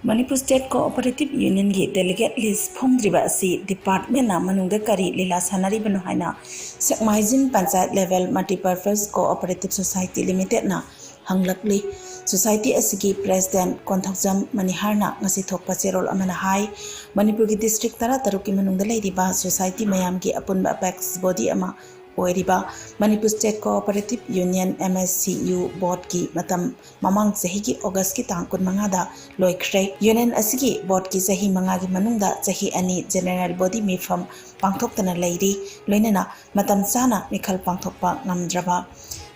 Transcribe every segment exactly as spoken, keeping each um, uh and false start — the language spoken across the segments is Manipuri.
ꯃꯅꯤꯄꯨꯔ ꯁ꯭ꯇꯦꯠ ꯀꯣꯑꯣꯄꯔꯦꯇꯤꯚ ꯌꯨꯅꯤꯌꯟꯒꯤ ꯗꯦꯂꯤꯒꯦꯠ ꯂꯤꯁ ꯐꯣꯡꯗ꯭ꯔꯤꯕ ꯑꯁꯤ ꯗꯤꯄꯥꯔꯠꯃꯦꯟꯅ ꯃꯅꯨꯡꯗ ꯀꯔꯤ ꯂꯤꯂꯥ ꯁꯥꯟꯅꯔꯤꯕꯅꯣ ꯍꯥꯏꯅ Sekmaijin panchayat level multipurpose cooperative society ꯂꯤꯃꯤꯇꯦꯗꯅ ꯍꯪꯂꯛꯂꯤ꯫ ꯁꯣꯁꯥꯏꯇꯤ ꯑꯁꯤꯒꯤ ꯄ꯭ꯔꯦꯁꯤꯗꯦꯟꯠ ꯀꯣꯟꯊꯧꯖꯝ ꯃꯅꯤꯍꯥꯔꯅ ꯉꯁꯤ ꯊꯣꯛꯄ ꯆꯦꯔꯣꯜ ꯑꯃꯅ ꯍꯥꯏ, ꯃꯅꯤꯄꯨꯔꯒꯤ ꯗꯤꯁꯇ꯭ꯔꯤꯛ ꯇꯔꯥꯇꯔꯨꯛꯀꯤ ꯃꯅꯨꯡꯗ ꯂꯩꯔꯤꯕ ꯁꯣꯁꯥꯏꯇꯤ ꯃꯌꯥꯝꯒꯤ ꯑꯄꯨꯟꯕ ꯑꯦꯄꯦꯛꯁ ꯕꯣꯗꯤ ꯑꯃ ꯑꯣꯏꯔꯤꯕ Manipur state cooperative union, MSCU, ꯕꯣꯔꯗꯀꯤ ꯃꯇꯝ ꯃꯃꯥꯡ ꯆꯍꯤꯒꯤ ꯑꯣꯒꯁꯀꯤ ꯇꯥꯡ ꯀꯨꯟꯃꯉꯥꯗ ꯂꯣꯏꯈ꯭ꯔꯦ꯫ ꯌꯨꯅꯤꯌꯟ ꯑꯁꯤꯒꯤ ꯕꯣꯔꯗꯀꯤ ꯆꯍꯤ ꯃꯉꯥꯒꯤ ꯃꯅꯨꯡꯗ ꯆꯍꯤ ꯑꯅꯤ ꯖꯦꯅꯔꯦꯜ ꯕꯣꯗꯤ ꯃꯤꯐꯝ ꯄꯥꯡꯊꯣꯛꯇꯅ ꯂꯩꯔꯤ꯫ ꯂꯣꯏꯅꯅ ꯃꯇꯝ ꯆꯥꯅ ꯃꯤꯈꯜ ꯄꯥꯡꯊꯣꯛꯄ ꯉꯝꯗ꯭ꯔꯕ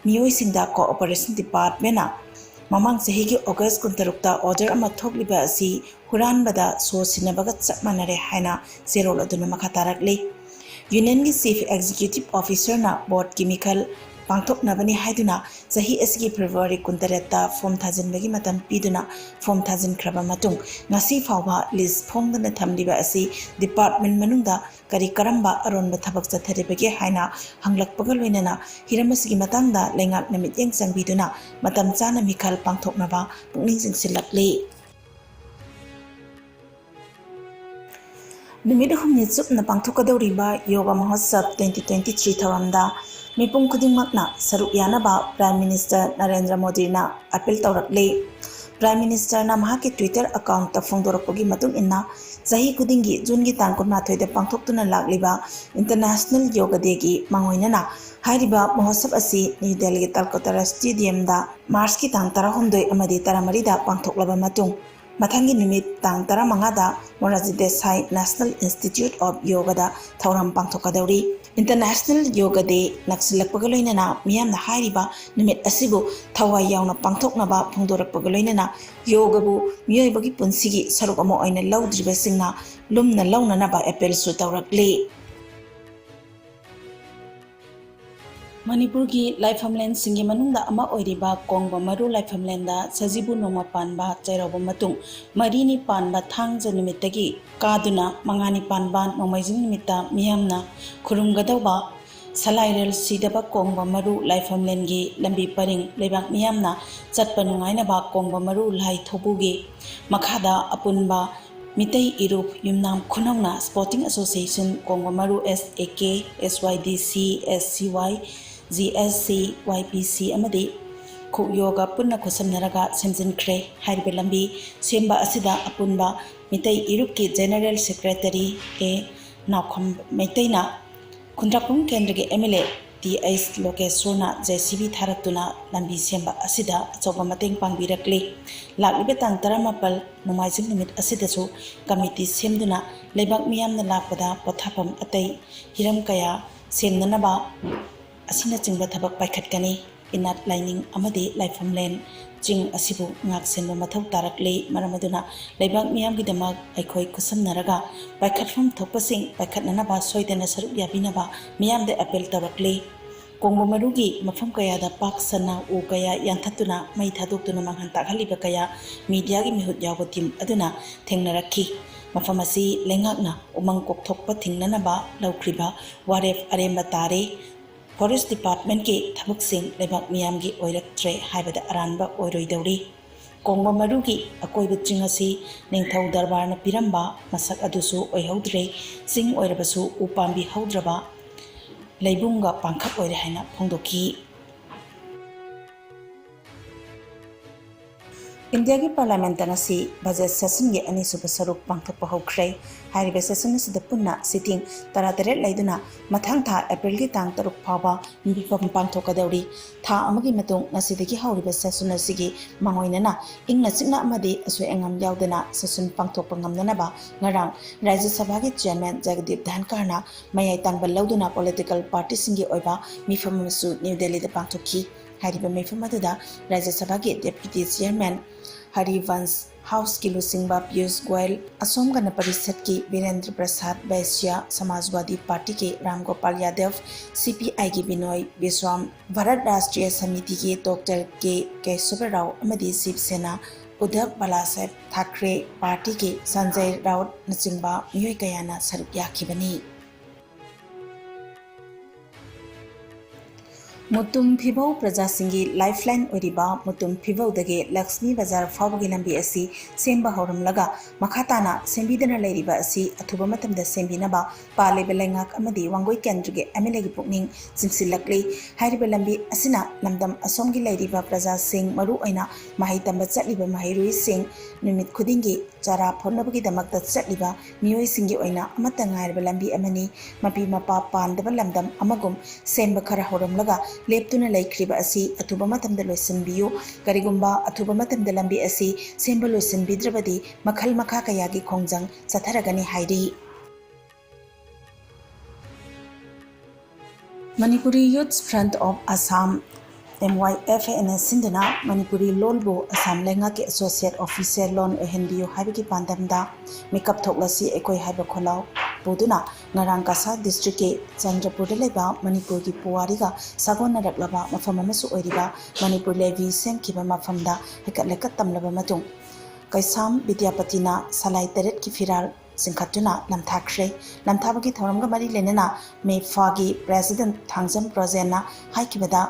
ꯃꯤꯑꯣꯏꯁꯤꯡꯗ ꯀꯣꯑꯣꯄꯔꯦꯁꯟ ꯗꯤꯄꯥꯔꯠꯃꯦꯟꯅ ꯃꯃꯥꯡ ꯆꯍꯤꯒꯤ ꯑꯣꯒꯁ ꯀꯨꯟꯇꯔꯨꯛꯇ ꯑꯣꯔꯗꯔ ꯑꯃ ꯊꯣꯛꯂꯤꯕ ꯑꯁꯤ ꯍꯨꯔꯥꯟꯕꯗ ꯁꯣ ꯁꯤꯟꯅꯕꯒ ꯆꯞ ꯃꯥꯟꯅꯔꯦ ꯍꯥꯏꯅ ꯆꯦꯔꯣꯜ ꯑꯗꯨꯅ ꯃꯈꯥ ꯇꯥꯔꯛꯂꯤ꯫ ꯌꯨꯅꯤꯌꯟꯒꯤ ꯆꯤꯐ ꯑꯦꯛꯖꯤꯀ꯭ꯌꯨꯇꯤꯚ ꯑꯣꯐꯤꯁꯔꯅ ꯕꯣꯔꯗꯀꯤ ꯃꯤꯈꯜ ꯄꯥꯡꯊꯣꯛꯅꯕꯅꯤ ꯍꯥꯏꯗꯨꯅ ꯆꯍꯤ ꯑꯁꯤꯒꯤ ꯐꯦꯕ꯭ꯔꯨꯋꯥꯔꯤ ꯀꯨꯟꯇꯔꯦꯠꯇ ꯐꯣꯔꯝ ꯊꯥꯖꯤꯟꯕꯒꯤ ꯃꯇꯝ ꯄꯤꯗꯨꯅ ꯐꯣꯔꯝ ꯊꯥꯖꯤꯟꯈ꯭ꯔꯕ ꯃꯇꯨꯡ ꯉꯁꯤ ꯐꯥꯎꯕ ꯂꯤꯁ ꯐꯣꯡꯗꯅ ꯊꯝꯂꯤꯕ ꯑꯁꯤ ꯗꯤꯄꯥꯔꯠꯃꯦꯟ ꯃꯅꯨꯡꯗ ꯀꯔꯤ ꯀꯔꯝꯕ ꯑꯔꯣꯟꯕ ꯊꯕꯛ ꯆꯠꯊꯔꯤꯕꯒꯦ ꯍꯥꯏꯅ ꯍꯪꯂꯛꯄꯒ ꯂꯣꯏꯅꯅ ꯍꯤꯔꯝ ꯑꯁꯤꯒꯤ ꯃꯇꯥꯡꯗ ꯂꯩꯉꯥꯛꯅ ꯃꯤꯠꯌꯦꯡ ꯆꯪꯕꯤꯗꯨꯅ ꯃꯇꯝ ꯆꯥꯅ ꯃꯤꯈꯜ ꯄꯥꯡꯊꯣꯛꯅꯕ ꯄꯨꯛꯅꯤꯡ ꯆꯤꯡꯁꯤꯜꯂꯛꯂꯤ꯫ ꯅꯨꯃꯤꯠ ꯍꯨꯝꯅꯤ ꯆꯨꯞꯅ ꯄꯥꯡꯊꯣꯛꯀꯗꯧꯔꯤꯕ ꯌꯣꯒ ꯃꯍꯣꯠꯁꯕ twenty twenty three ꯊꯧꯔꯝꯗ ꯃꯤꯄꯨꯝ ꯈꯨꯗꯤꯡꯃꯛꯅ ꯁꯔꯨꯛ ꯌꯥꯅꯕ ꯄ꯭ꯔꯥꯏꯝ ꯃꯤꯅꯤꯁꯇꯔ ꯅꯔꯦꯟꯗ꯭ꯔ ꯃꯣꯗꯤꯅ ꯑꯄꯤꯜ ꯇꯧꯔꯛꯂꯤ꯫ ꯄ꯭ꯔꯥꯏꯝ ꯃꯤꯅꯤꯁꯇꯔꯅ ꯃꯍꯥꯛꯀꯤ ꯇ꯭ꯋꯤꯇꯔ ꯑꯦꯀꯥꯎꯟꯠꯇ ꯐꯣꯡꯗꯣꯔꯛꯄꯒꯤ ꯃꯇꯨꯡ ꯏꯟꯅ, ꯆꯍꯤ ꯈꯨꯗꯤꯡꯒꯤ ꯖꯨꯟꯒꯤ ꯇꯥꯡ ꯀꯨꯟꯃꯥꯊꯣꯏꯗ ꯄꯥꯡꯊꯣꯛꯇꯨꯅ ꯂꯥꯛꯂꯤꯕ ꯏꯟꯇꯔꯅꯦꯁꯅꯦꯜ ꯌꯣꯒ ꯗꯦꯒꯤ ꯃꯥꯡꯑꯣꯏꯅꯅ ꯍꯥꯏꯔꯤꯕ ꯃꯍꯣꯠꯁꯕ ꯑꯁꯤ ꯅ꯭ꯌꯨ ꯗꯦꯜꯂꯤꯒꯤ ꯇꯜꯀꯇꯣꯔꯥ ꯁ꯭ꯇꯦꯗꯤꯌꯝꯗ ꯃꯥꯔꯆꯀꯤ ꯇꯥꯡ ꯇꯔꯥꯍꯨꯝꯗꯣꯏ ꯑꯃꯗꯤ ꯇꯔꯥꯃꯔꯤꯗ ꯄꯥꯡꯊꯣꯛꯂꯕ ꯃꯇꯨꯡ, ꯃꯊꯪꯒꯤ ꯅꯨꯃꯤꯠ ꯇꯥꯡ ꯇꯔꯥꯃꯉꯥꯗ Morarji Desai national institute of ꯌꯣꯒꯗ ꯊꯧꯔꯝ ꯄꯥꯡꯊꯣꯛꯀꯗꯧꯔꯤ꯫ ꯏꯟꯇꯔꯅꯦꯁꯅꯦꯜ ꯌꯣꯒ ꯗꯦ ꯅꯛꯁꯤꯜꯂꯛꯄꯒ ꯂꯣꯏꯅꯅ ꯃꯤꯌꯥꯝꯅ ꯍꯥꯏꯔꯤꯕ ꯅꯨꯃꯤꯠ ꯑꯁꯤꯕꯨ ꯊꯋꯥꯏ ꯌꯥꯎꯅ ꯄꯥꯡꯊꯣꯛꯅꯕ ꯐꯣꯡꯗꯣꯔꯛꯄꯒ ꯂꯣꯏꯅꯅ ꯌꯣꯒꯕꯨ ꯃꯤꯑꯣꯏꯕꯒꯤ ꯄꯨꯟꯁꯤꯒꯤ ꯁꯔꯨꯛ ꯑꯃ ꯑꯣꯏꯅ ꯂꯧꯗ꯭ꯔꯤꯕꯁꯤꯡꯅ ꯂꯨꯝꯅ ꯂꯧꯅꯅꯕ ꯑꯦꯄꯤꯜꯁꯨ ꯇꯧꯔꯛꯂꯤ꯫ ꯃꯅꯤꯄꯨꯔꯒꯤ ꯂꯥꯏꯐꯝꯂꯦꯟꯁꯤꯡꯒꯤ ꯃꯅꯨꯡꯗ ꯑꯃ ꯑꯣꯏꯔꯤꯕ ꯀꯣꯡꯕ ꯃꯔꯨ ꯂꯥꯏꯐꯝꯂꯦꯟꯗ ꯁꯖꯤꯕꯨ ꯅꯣꯡꯃ ꯄꯥꯟꯕ ꯆꯩꯔꯥꯎꯕ ꯃꯇꯨꯡ ꯃꯔꯤꯅꯤ ꯄꯥꯟꯕ ꯊꯥꯡꯖ ꯅꯨꯃꯤꯠꯇꯒꯤ ꯀꯥꯗꯨꯅ ꯃꯉꯥꯅꯤ ꯄꯥꯟꯕ ꯅꯣꯡꯃꯥꯏꯖꯤꯡ ꯅꯨꯃꯤꯠꯇ ꯃꯤꯌꯥꯝꯅ ꯈꯨꯔꯨꯝꯒꯗꯧꯕ ꯁꯂꯥꯏꯔꯦꯜ ꯁꯤꯗꯕ ꯀꯣꯡꯕ ꯃꯔꯨ ꯂꯥꯏꯐꯝꯂꯦꯟꯒꯤ ꯂꯝꯕꯤ ꯄꯔꯤꯡ ꯂꯩꯕꯥꯛ ꯃꯤꯌꯥꯝꯅ ꯆꯠꯄ ꯅꯨꯡꯉꯥꯏꯅꯕ ꯀꯣꯡꯕ ꯃꯔꯨ ꯂꯥꯏ ꯊꯧꯕꯨꯒꯤ ꯃꯈꯥꯗ ꯑꯄꯨꯟꯕ ꯃꯤꯇꯩ ꯏꯔꯨꯞ ꯌꯨꯝꯅꯥꯝ ꯈꯨꯅꯧꯅ Sporting Association ꯀꯣꯡꯕ ꯃꯔꯨ, S A K, S Y D C, S C Y, G S C, Y P C ꯑꯃꯗꯤ ꯈꯨꯛꯌꯣꯒ ꯄꯨꯟꯅ ꯈꯨꯠꯁꯝꯅꯔꯒ ꯁꯦꯝꯖꯤꯟꯈ꯭ꯔꯦ꯫ ꯍꯥꯏꯔꯤꯕ ꯂꯝꯕꯤ ꯁꯦꯝꯕ ꯑꯁꯤꯗ ꯑꯄꯨꯟꯕ ꯃꯤꯇꯩ ꯏꯔꯨꯞꯀꯤ General Secretary A ꯅꯥꯎꯈꯝ ꯃꯩꯇꯩꯅ ꯈꯨꯟꯗ꯭ꯔꯥꯛꯄꯝ ꯀꯦꯟꯗ꯭ꯔꯒꯤ M L A Th ꯂꯣꯀꯦꯁꯣꯔꯅ J C B ꯊꯥꯔꯛꯇꯨꯅ ꯂꯝꯕꯤ ꯁꯦꯝꯕ ꯑꯁꯤꯗ ꯑꯆꯧꯕ ꯃꯇꯦꯡ ꯄꯥꯡꯕꯤꯔꯛꯂꯤ꯫ ꯂꯥꯛꯂꯤꯕ ꯇꯥꯡ ꯇꯔꯥꯃꯥꯄꯜ ꯅꯣꯡꯃꯥꯏꯖꯤꯡ ꯅꯨꯃꯤꯠ ꯑꯁꯤꯗꯁꯨ ꯀꯃꯤꯇꯤ ꯁꯦꯝꯗꯨꯅ ꯂꯩꯕꯥꯛ ꯃꯤꯌꯥꯝꯅ ꯂꯥꯛꯄꯗ ꯄꯣꯊꯥꯐꯝ ꯑꯇꯩ ꯍꯤꯔꯝ ꯀꯌꯥ ꯁꯦꯝꯅꯅꯕ ꯑꯁꯤꯅꯆꯤꯡꯕ ꯊꯕꯛ ꯄꯥꯏꯈꯠꯀꯅꯤ꯫ ꯏꯅꯥꯠ ꯂꯥꯏꯅꯤꯡ ꯑꯃꯗꯤ ꯂꯥꯏꯐꯝꯂꯦꯟ ꯆꯤꯡ ꯑꯁꯤꯕꯨ ꯉꯥꯛꯁꯦꯟꯕ ꯃꯊꯧ ꯇꯥꯔꯛꯂꯤ꯫ ꯃꯔꯝ ꯑꯗꯨꯅ ꯂꯩꯕꯥꯛ ꯃꯤꯌꯥꯝꯒꯤꯗꯃꯛ ꯑꯩꯈꯣꯏ ꯈꯨꯠꯁꯝꯅꯔꯒ ꯄꯥꯏꯈꯠꯐꯝ ꯊꯣꯛꯄꯁꯤꯡ ꯄꯥꯏꯈꯠꯅꯅꯕ ꯁꯣꯏꯗꯅ ꯁꯔꯨꯛ ꯌꯥꯕꯤꯅꯕ ꯃꯤꯌꯥꯝꯗ ꯑꯦꯄꯦꯜ ꯇꯧꯔꯛꯂꯤ꯫ ꯀꯣꯡꯕ ꯃꯔꯨꯒꯤ ꯃꯐꯝ ꯀꯌꯥꯗ ꯄꯥꯛ ꯁꯟꯅ ꯎ ꯀꯌꯥ ꯌꯥꯟꯊꯠꯇꯨꯅ ꯃꯩ ꯊꯥꯗꯣꯛꯇꯨꯅ ꯃꯥꯡꯍꯟ ꯇꯥꯛꯍꯜꯂꯤꯕ ꯀꯌꯥ ꯃꯤꯗꯤꯌꯥꯒꯤ ꯃꯤꯍꯨꯠ ꯌꯥꯎꯕ ꯇꯤꯝ ꯑꯗꯨꯅ ꯊꯦꯡꯅꯔꯛꯈꯤ꯫ ꯃꯐꯝ ꯑꯁꯤ ꯂꯩꯉꯥꯛꯅ ꯎꯃꯪ ꯀꯣꯛꯊꯣꯛꯄ ꯊꯤꯡꯅꯅꯕ ꯂꯧꯈ꯭ꯔꯤꯕ ꯋꯥꯔꯦꯞ ꯑꯔꯦꯝꯕ ꯇꯥꯔꯦ꯫ ꯐꯣꯔꯦꯁ ꯗꯤꯄꯥꯔꯠꯃꯦꯟꯠꯀꯤ ꯊꯕꯛꯁꯤꯡ ꯂꯩꯕꯥꯛ ꯃꯤꯌꯥꯝꯒꯤ ꯑꯣꯏꯔꯛꯇ꯭ꯔꯦ ꯍꯥꯏꯕꯗ ꯑꯔꯥꯟꯕ ꯑꯣꯏꯔꯣꯏꯗꯧꯔꯤ꯫ ꯀꯣꯡꯕ ꯃꯔꯨꯒꯤ ꯑꯀꯣꯏꯕ ꯆꯤꯡ ꯑꯁꯤ ꯅꯤꯡꯊꯧ ꯗꯔꯕꯥꯔꯅ ꯄꯤꯔꯝꯕ ꯃꯁꯛ ꯑꯗꯨꯁꯨ ꯑꯣꯏꯍꯧꯗ꯭ꯔꯦ꯫ ꯆꯤꯡ ꯑꯣꯏꯔꯕꯁꯨ ꯎ ꯄꯥꯝꯕꯤ ꯍꯧꯗ꯭ꯔꯕ ꯂꯩꯕꯨꯡꯒ ꯄꯥꯡꯈꯛ ꯑꯣꯏꯔꯦ ꯍꯥꯏꯅ ꯐꯣꯡꯗꯣꯛꯈꯤ꯫ ꯏꯟꯗꯤꯌꯥꯒꯤ ꯄꯥꯔꯂꯤꯌꯥꯃꯦꯟꯠꯇ ꯉꯁꯤ ꯕꯖꯦꯠ ꯁꯦꯁꯟꯒꯤ ꯑꯅꯤꯁꯨꯕ ꯁꯔꯨꯛ ꯄꯥꯡꯊꯣꯛꯄ ꯍꯧꯈ꯭ꯔꯦ꯫ ꯍꯥꯏꯔꯤꯕ ꯁꯦꯁꯟ ꯑꯁꯤꯗ ꯄꯨꯟꯅ ꯁꯤꯇꯤꯡ ꯇꯔꯥꯇꯔꯦꯠ ꯂꯩꯗꯨꯅ ꯃꯊꯪ ꯊꯥ ꯑꯦꯄ꯭ꯔꯤꯜꯒꯤ ꯇꯥꯡ ꯇꯔꯨꯛ ꯐꯥꯎꯕ ꯃꯤꯐꯝ ꯄꯥꯡꯊꯣꯛꯀꯗꯧꯔꯤ꯫ ꯊꯥ ꯑꯃꯒꯤ ꯃꯇꯨꯡ ꯉꯁꯤꯗꯒꯤ ꯍꯧꯔꯤꯕ ꯁꯦꯁꯟ ꯑꯁꯤꯒꯤ ꯃꯥꯡꯑꯣꯏꯅꯅ ꯏꯪꯅ ꯆꯤꯛꯅ ꯑꯃꯗꯤ ꯑꯁꯣꯏ ꯑꯉꯥꯝ ꯌꯥꯎꯗꯅ ꯁꯦꯁꯟ ꯄꯥꯡꯊꯣꯛꯄ ꯉꯝꯅꯅꯕ ꯉꯔꯥꯡ ꯔꯥꯖ꯭ꯌ ꯁꯚꯥꯒꯤ ꯆꯤꯌꯔꯃꯦꯟ ꯖꯒꯗꯤꯞ ꯙꯟꯈꯔꯅ ꯃꯌꯥꯏ ꯇꯥꯡꯕ ꯂꯧꯗꯨꯅ ꯄꯣꯂꯤꯇꯤꯀꯦꯜ ꯄꯥꯔꯇꯤꯁꯤꯡꯒꯤ ꯑꯣꯏꯕ ꯃꯤꯐꯝ ꯑꯃꯁꯨ ꯅ꯭ꯌꯨ ꯗꯦꯜꯂꯤꯗ ꯄꯥꯡꯊꯣꯛꯈꯤ꯫ ꯍꯥꯏꯔꯤꯕ ꯃꯤꯐꯝ ꯑꯗꯨꯗ ꯔꯥꯖ꯭ꯌ ꯁꯚꯥꯒꯤ ꯗꯦꯄ꯭ꯌꯨꯇꯤ ꯆꯤꯌꯔꯃꯦꯟ ꯍꯔꯤꯕꯟꯁ, ꯍꯥꯎꯁꯀꯤ ꯂꯨꯆꯤꯡꯕ ꯄꯤꯌꯨꯁ ꯒꯣꯌꯜ, ꯑꯁꯣꯝ ꯒꯅ ꯄꯔꯤꯁꯠꯀꯤ ꯕꯤꯔꯦꯟꯗ꯭ꯔ ꯄ꯭ꯔꯁꯥꯗ ꯕꯩꯁ꯭ꯌ, ꯁꯃꯥꯖꯋꯥꯗꯤ ꯄꯥꯔꯇꯤꯒꯤ ꯔꯥꯝ ꯒꯣꯄꯥꯜ ꯌꯥꯗꯕ, ꯁꯤ ꯄꯤ ꯑꯥꯏꯒꯤ ꯕꯤꯅꯣꯏ ꯕꯤꯁ꯭ꯋꯥꯝ, ꯚꯥꯔꯠ ꯔꯥꯁꯇ꯭ꯔꯤꯌ ꯁꯃꯤꯇꯤꯒꯤ ꯗꯣꯛꯇꯔ ꯀꯦ ꯀꯦꯁꯕ ꯔꯥꯎ ꯑꯃꯗꯤ ꯁꯤꯕ ꯁꯦꯅꯥ ꯎꯗꯙꯕ ꯕꯥꯂꯥꯁꯥꯍꯦꯕ ꯊꯥꯀ꯭ꯔꯦ ꯄꯥꯔꯇꯤꯒꯤ ꯁꯟꯖꯌ ꯔꯥꯎꯠꯅꯆꯤꯡꯕ ꯃꯤꯑꯣꯏ ꯀꯌꯥꯅ ꯁꯔꯨꯛ ꯌꯥꯈꯤꯕꯅꯤ꯫ ꯃꯨꯇꯨꯝ ꯐꯤꯕꯧ ꯄ꯭ꯔꯖꯥꯁꯤꯡꯒꯤ ꯂꯥꯏꯐꯂꯥꯏꯟ ꯑꯣꯏꯔꯤꯕ ꯃꯨꯇꯨꯝ ꯐꯤꯕꯧꯗꯒꯤ ꯂꯛꯁꯃꯤ ꯕꯖꯥꯔ ꯐꯥꯎꯕꯒꯤ ꯂꯝꯕꯤ ꯑꯁꯤ ꯁꯦꯝꯕ ꯍꯧꯔꯝꯂꯒ ꯃꯈꯥ ꯇꯥꯅ ꯁꯦꯝꯕꯤꯗꯅ ꯂꯩꯔꯤꯕ ꯑꯁꯤ ꯑꯊꯨꯕ ꯃꯇꯝꯗ ꯁꯦꯝꯕꯤꯅꯕ ꯄꯥꯜꯂꯤꯕ ꯂꯩꯉꯥꯛ ꯑꯃꯗꯤ ꯋꯥꯡꯒꯣꯏ ꯀꯦꯟꯗ꯭ꯔꯒꯤ ꯑꯦꯝ ꯑꯦꯜ ꯑꯦꯒꯤ ꯄꯨꯛꯅꯤꯡ ꯆꯤꯡꯁꯤꯜꯂꯛꯂꯤ꯫ ꯍꯥꯏꯔꯤꯕ ꯂꯝꯕꯤ ꯑꯁꯤꯅ ꯂꯝꯗꯝ ꯑꯁꯣꯝꯒꯤ ꯂꯩꯔꯤꯕ ꯄ꯭ꯔꯖꯥꯁꯤꯡ, ꯃꯔꯨ ꯑꯣꯏꯅ ꯃꯍꯩ ꯇꯝꯕ ꯆꯠꯂꯤꯕ ꯃꯍꯩꯔꯣꯏꯁꯤꯡ, ꯅꯨꯃꯤꯠ ꯈꯨꯗꯤꯡꯒꯤ ꯆꯥꯔꯥ ꯐꯣꯠꯅꯕꯒꯤꯗꯃꯛꯇ ꯆꯠꯂꯤꯕ ꯃꯤꯑꯣꯏꯁꯤꯡꯒꯤ ꯑꯣꯏꯅ ꯑꯃꯠꯇ ꯉꯥꯏꯔꯕ ꯂꯝꯕꯤ ꯑꯃꯅꯤ꯫ ꯃꯄꯤ ꯃꯄꯥ ꯄꯥꯟꯗꯕ ꯂꯝꯗꯝ ꯑꯃꯒꯨꯝ ꯁꯦꯝꯕ ꯈꯔ ꯍꯧꯔꯝꯂꯒ ꯂꯦꯞꯇꯨꯅ ꯂꯩꯈ꯭ꯔꯤꯕ ꯑꯁꯤ ꯑꯊꯨꯕ ꯃꯇꯝꯗ ꯂꯣꯏꯁꯤꯟꯕꯤꯌꯨ꯫ ꯀꯔꯤꯒꯨꯝꯕ ꯑꯊꯨꯕ ꯃꯇꯝꯗ ꯂꯝꯕꯤ ꯑꯁꯤ ꯁꯦꯝꯕ ꯂꯣꯏꯁꯤꯟꯕꯤꯗ꯭ꯔꯕꯗꯤ ꯃꯈꯜ ꯃꯈꯥ ꯀꯌꯥꯒꯤ ꯈꯣꯡꯖꯪ ꯆꯠꯊꯔꯒꯅꯤ ꯍꯥꯏꯔꯤ꯫ Manipuri Youth Front of Assam, M Y F A ꯅ ꯁꯤꯟꯗꯨꯅ ꯃꯅꯤꯄꯨꯔꯤ ꯂꯣꯜꯕꯨ ꯑꯁꯥꯝ ꯂꯩꯉꯥꯛꯀꯤ ꯑꯦꯁꯣꯁꯤꯌꯦꯠ ꯑꯣꯐꯤꯁꯤꯌꯦꯜ ꯂꯣꯟ ꯑꯣꯏꯍꯟꯕꯤꯌꯨ ꯍꯥꯏꯕꯒꯤ ꯄꯥꯟꯗꯝꯗ ꯃꯤꯀꯞ ꯊꯣꯛꯂꯁꯤ ꯑꯩꯈꯣꯏ ꯍꯥꯏꯕ ꯈꯣꯜꯂꯥꯎ ꯄꯨꯗꯨꯅ ꯉꯔꯥꯡ ꯀꯁꯥꯔ ꯗꯤꯁꯇ꯭ꯔꯤꯛꯀꯤ ꯆꯟꯗ꯭ꯔꯄꯨꯔꯗ ꯂꯩꯕ ꯃꯅꯤꯄꯨꯔꯒꯤ ꯄꯨꯋꯥꯔꯤꯒ ꯁꯥꯒꯣꯟꯅꯔꯛꯂꯕ ꯃꯐꯝ ꯑꯃꯁꯨ ꯑꯣꯏꯔꯤꯕ ꯃꯅꯤꯄꯨꯔ ꯂꯦꯚꯤ ꯁꯦꯝꯈꯤꯕ ꯃꯐꯝꯗ ꯍꯩꯀꯠ ꯂꯩꯀꯠ ꯇꯝꯂꯕ ꯃꯇꯨꯡ, ꯀꯩꯁꯥꯝ ꯕꯤꯗ꯭ꯌꯥꯄꯇꯤꯅ ꯁꯂꯥꯏ ꯇꯔꯦꯠꯀꯤ ꯐꯤꯔꯥꯜ ꯆꯤꯡꯈꯠꯇꯨꯅ ꯂꯝꯊꯥꯈ꯭ꯔꯦ꯫ ꯂꯝꯊꯥꯕꯒꯤ ꯊꯧꯔꯝꯒ ꯃꯔꯤ ꯂꯩꯅꯅ ꯃꯦꯐꯥꯒꯤ ꯄ꯭ꯔꯦꯁꯤꯗꯦꯟꯠ ꯊꯥꯡꯖꯝ ꯔꯣꯖꯦꯟꯅ ꯍꯥꯏꯈꯤꯕꯗ,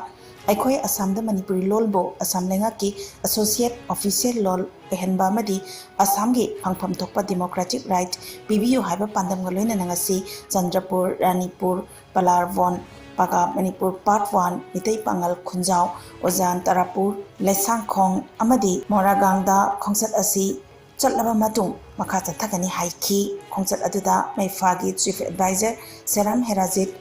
ꯑꯩꯈꯣꯏ ꯑꯁꯥꯝꯗ ꯃꯅꯤꯄꯨꯔꯤ ꯂꯣꯜꯕꯨ ꯑꯁꯥꯝ ꯂꯩꯉꯥꯛꯀꯤ ꯑꯦꯁꯣꯁꯤꯌꯦꯠ ꯑꯣꯐꯤꯁꯤꯌꯦꯜ ꯂꯣꯜ ꯑꯣꯏꯍꯟꯕ ꯑꯃꯗꯤ ꯑꯁꯥꯝꯒꯤ ꯐꯪꯐꯝ ꯊꯣꯛꯄ ꯗꯦꯃꯣꯀ꯭ꯔꯦꯇꯤꯛ ꯔꯥꯏꯠ ꯄꯤꯕꯤꯌꯨ ꯍꯥꯏꯕ ꯄꯥꯟꯗꯝꯒ ꯂꯣꯏꯅꯅ ꯉꯁꯤ ꯆꯟꯗ꯭ꯔꯄꯨꯔ, ꯔꯥꯅꯤꯄꯨꯔ, ꯄꯂꯥꯔꯕꯣꯟ, ꯄꯥꯒꯥ ꯃꯅꯤꯄꯨꯔ ꯄꯥꯔꯠ ꯋꯥꯟ, ꯃꯤꯇꯩ ꯄꯥꯉꯜ ꯈꯨꯟꯖꯥꯎ, ꯎꯖꯥꯟ ꯇꯔꯥꯄꯨꯔ, ꯂꯩꯁꯥꯡꯈꯣꯡ ꯑꯃꯗꯤ ꯃꯣꯔꯥꯒꯥꯡꯗ ꯈꯣꯡꯆꯠ ꯑꯁꯤ ꯆꯠꯂꯕ ꯃꯇꯨꯡ ꯃꯈꯥ ꯆꯠꯊꯒꯅꯤ ꯍꯥꯏꯈꯤ꯫ ꯈꯣꯡꯆꯠ ꯑꯗꯨꯗ ꯃꯩꯐꯥꯒꯤ chief adviser Seram Herajit,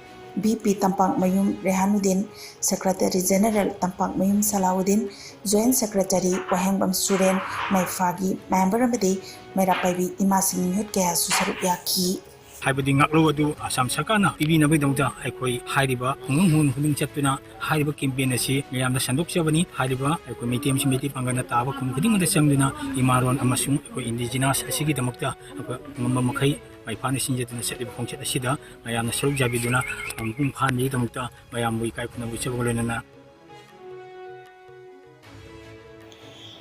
V P Tampakmayum Rehanuddin, secretary general Tampakmayum Salauddin, joint secretary Wahengbam Suren, ꯃꯩꯐꯥꯒꯤ ꯃꯦꯝꯕꯔ ꯑꯃꯗꯤ ꯃꯩꯔꯥ ꯄꯥꯏꯕꯤ ꯏꯃꯥꯁꯤꯡꯒꯤ ꯃꯤꯍꯨꯠ ꯀꯌꯥꯁꯨ ꯁꯔꯨꯛ ꯌꯥꯈꯤ꯫ ꯍꯥꯏꯕꯗꯤ ꯉꯥꯛꯂꯧ ꯑꯗꯨ ꯑꯁꯥꯝ ꯁꯔꯀꯥꯔꯅ ꯄꯤꯕꯤꯅꯕꯒꯤꯗꯃꯛꯇ ꯑꯩꯈꯣꯏ ꯍꯥꯏꯔꯤꯕ ꯈꯨꯡꯒꯪ ꯈꯨꯡꯒꯪ ꯈꯨꯗꯤꯡ ꯆꯠꯇꯨꯅ ꯍꯥꯏꯔꯤꯕ ꯀꯦꯝꯄꯦꯟ ꯑꯁꯤ ꯃꯌꯥꯝꯗ ꯁꯟꯗꯣꯛꯆꯕꯅꯤ꯫ ꯍꯥꯏꯔꯤꯕ ꯑꯩꯈꯣꯏ ꯃꯩꯇꯩ ꯑꯃꯁꯨꯡ ꯃꯩꯇꯩ ꯄꯥꯡꯒꯜꯅ ꯇꯥꯕ ꯈꯨꯡꯒꯪ ꯈꯨꯗꯤꯡꯃꯛꯇ ꯆꯪꯗꯨꯅ ꯏꯃꯥꯔꯣꯟ ꯑꯃꯁꯨꯡ ꯑꯩꯈꯣꯏ ꯏꯟꯗꯤꯖꯤꯅꯁ ꯑꯁꯤꯒꯤꯗꯃꯛꯇ ꯑꯩꯈꯣꯏ ꯉꯝꯕ ꯃꯈꯩ ꯃꯥꯏ ꯄꯥꯛꯅ ꯁꯤꯟꯖꯗꯨꯅ ꯆꯠꯂꯤꯕ ꯈꯣꯡꯆꯠ ꯑꯁꯤꯗ ꯃꯌꯥꯝꯅ ꯁꯔꯨꯛ ꯌꯥꯕꯤꯗꯨꯅ ꯃꯄꯨꯡ ꯐꯥꯍꯟꯕꯒꯤꯗꯃꯛꯇ ꯃꯌꯥꯝꯕꯨ ꯏꯀꯥꯏ ꯈꯨꯝꯅꯕ ꯎꯠꯆꯕꯒ ꯂꯣꯏꯅꯅ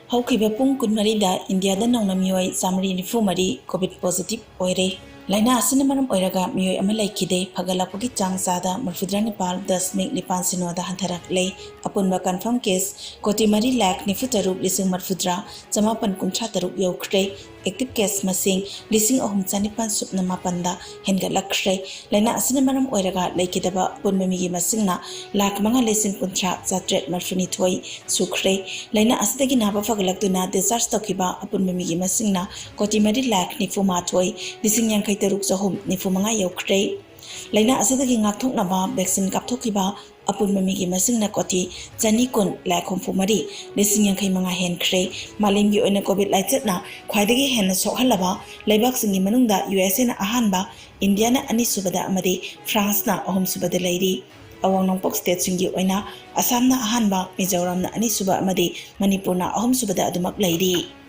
ꯍꯧꯈꯤꯕ ꯄꯨꯡ ꯀꯨꯟꯃꯔꯤꯗ ꯏꯟꯗꯤꯌꯥꯗ ꯅꯧꯅ ꯃꯤꯑꯣꯏ ꯆꯥꯃꯔꯤ ꯅꯤꯐꯨ ꯃꯔꯤ ꯀꯣꯚꯤꯗ ꯄꯣꯖꯤꯇꯤꯚ ꯑꯣꯏꯔꯦ꯫ ꯂꯥꯏꯅꯥ ꯑꯁꯤꯅ ꯃꯔꯝ ꯑꯣꯏꯔꯒ ꯃꯤꯑꯣꯏ ꯑꯃ ꯂꯩꯈꯤꯗꯦ꯫ ꯐꯒꯠꯂꯛꯄꯒꯤ ꯆꯥꯡ ꯆꯥꯗ ꯃꯔꯤꯐꯨꯇꯔꯥ ꯅꯤꯄꯥꯜ ꯗꯁꯃꯤꯛ ꯅꯤꯄꯥꯜ ꯁꯤꯅꯣꯗ ꯍꯟꯊꯔꯛꯂꯦ꯫ ꯑꯄꯨꯟꯕ confirm case ꯀꯣꯇꯤ ꯃꯔꯤ ꯂꯥꯈ ꯅꯤꯐꯨ ꯇꯔꯨꯛ ꯂꯤꯁꯤꯡ ꯃꯔꯤꯐꯨꯇꯔꯥ ꯆꯃꯥꯄꯟ ꯀꯨꯟꯊ꯭ꯔꯥ ꯇꯔꯨꯛ ꯌꯧꯈ꯭ꯔꯦ꯫ Active case ꯃꯁꯤꯡ ꯂꯤꯁꯤꯡ ꯑꯍꯨꯝ ꯆꯅꯤꯄꯥꯟ ꯁꯨꯞꯅ ꯃꯥꯄꯟꯗ ꯍꯦꯟꯒꯠꯂꯛꯈ꯭ꯔꯦ꯫ ꯂꯥꯏꯅꯥ ꯑꯁꯤꯅ ꯃꯔꯝ ꯑꯣꯏꯔꯒ ꯂꯩꯈꯤꯗꯕ ꯑꯄꯨꯟꯕ ꯃꯤꯒꯤ ꯃꯁꯤꯡꯅ ꯂꯥꯈ ꯃꯉꯥ ꯂꯤꯁꯤꯡ ꯀꯨꯟꯊ꯭ꯔꯥ ꯆꯥꯇ꯭ꯔꯦꯠ ꯃꯔꯤꯐꯨꯅꯤꯊꯣꯏ ꯁꯨꯈ꯭ꯔꯦ꯫ ꯂꯥꯏꯅꯥ ꯑꯁꯤꯗꯒꯤ ꯅꯥꯕ ꯐꯒꯠꯂꯛꯇꯨꯅ discharge ꯇꯧꯈꯤꯕ ꯑꯄꯨꯟꯕ ꯃꯤꯒꯤ ꯃꯁꯤꯡꯅ ꯀꯣꯇꯤ ꯃꯔꯤ ꯂꯥꯈ ꯅꯤꯐꯨ ꯃꯥꯊꯣꯏ ꯂꯤꯁꯤꯡ ꯌꯥꯡꯈꯩ ꯇꯔꯨꯛ ꯆꯍꯨꯝ ꯅꯤꯐꯨ ꯃꯉꯥ ꯌꯧꯈ꯭ꯔꯦ꯫ ꯂꯥꯏꯅꯥ ꯑꯁꯤꯗꯒꯤ ꯉꯥꯛꯊꯣꯛꯅꯕ vaccine ꯀꯥꯞꯊꯣꯛꯈꯤꯕ ꯑꯄꯨꯟꯕ ꯃꯤꯒꯤ ꯃꯁꯤꯡꯅ ꯀꯣꯇꯤ ꯆꯅꯤ ꯀꯨꯟ ꯂꯥꯈ ꯍꯨꯝꯐꯨ ꯃꯔꯤ ꯂꯤꯁꯤꯡ ꯌꯥꯡꯈꯩ ꯃꯉꯥ ꯍꯦꯟꯈ꯭ꯔꯦ꯫ ꯃꯥꯂꯦꯝꯒꯤ ꯑꯣꯏꯅ COVID ꯂꯥꯏꯆꯠꯅ ꯈ꯭ꯋꯥꯏꯗꯒꯤ ꯍꯦꯟꯅ ꯁꯣꯛꯍꯜꯂꯕ ꯂꯩꯕꯥꯛꯁꯤꯡꯒꯤ ꯃꯅꯨꯡꯗ USAꯅ ꯑꯍꯥꯟꯕ, ꯏꯟꯗꯤꯌꯥꯅ ꯑꯅꯤꯁꯨꯕꯗ ꯑꯃꯗꯤ ꯐ꯭ꯔꯥꯟꯁꯅ ꯑꯍꯨꯝꯁꯨꯕꯗ ꯂꯩꯔꯤ꯫ ꯑꯋꯥꯡ ꯅꯣꯡꯄꯣꯛ stateꯁꯤꯡꯒꯤ ꯑꯣꯏꯅ ꯑꯁꯥꯝꯅ ꯑꯍꯥꯟꯕ, ꯃꯤꯖꯣꯔꯥꯝꯅ ꯑꯅꯤꯁꯨꯕ ꯑꯃꯗꯤ ꯃꯅꯤꯄꯨꯔꯅ ꯑꯍꯨꯝꯁꯨꯕꯗ ꯑꯗꯨꯃꯛ ꯂꯩꯔꯤ꯫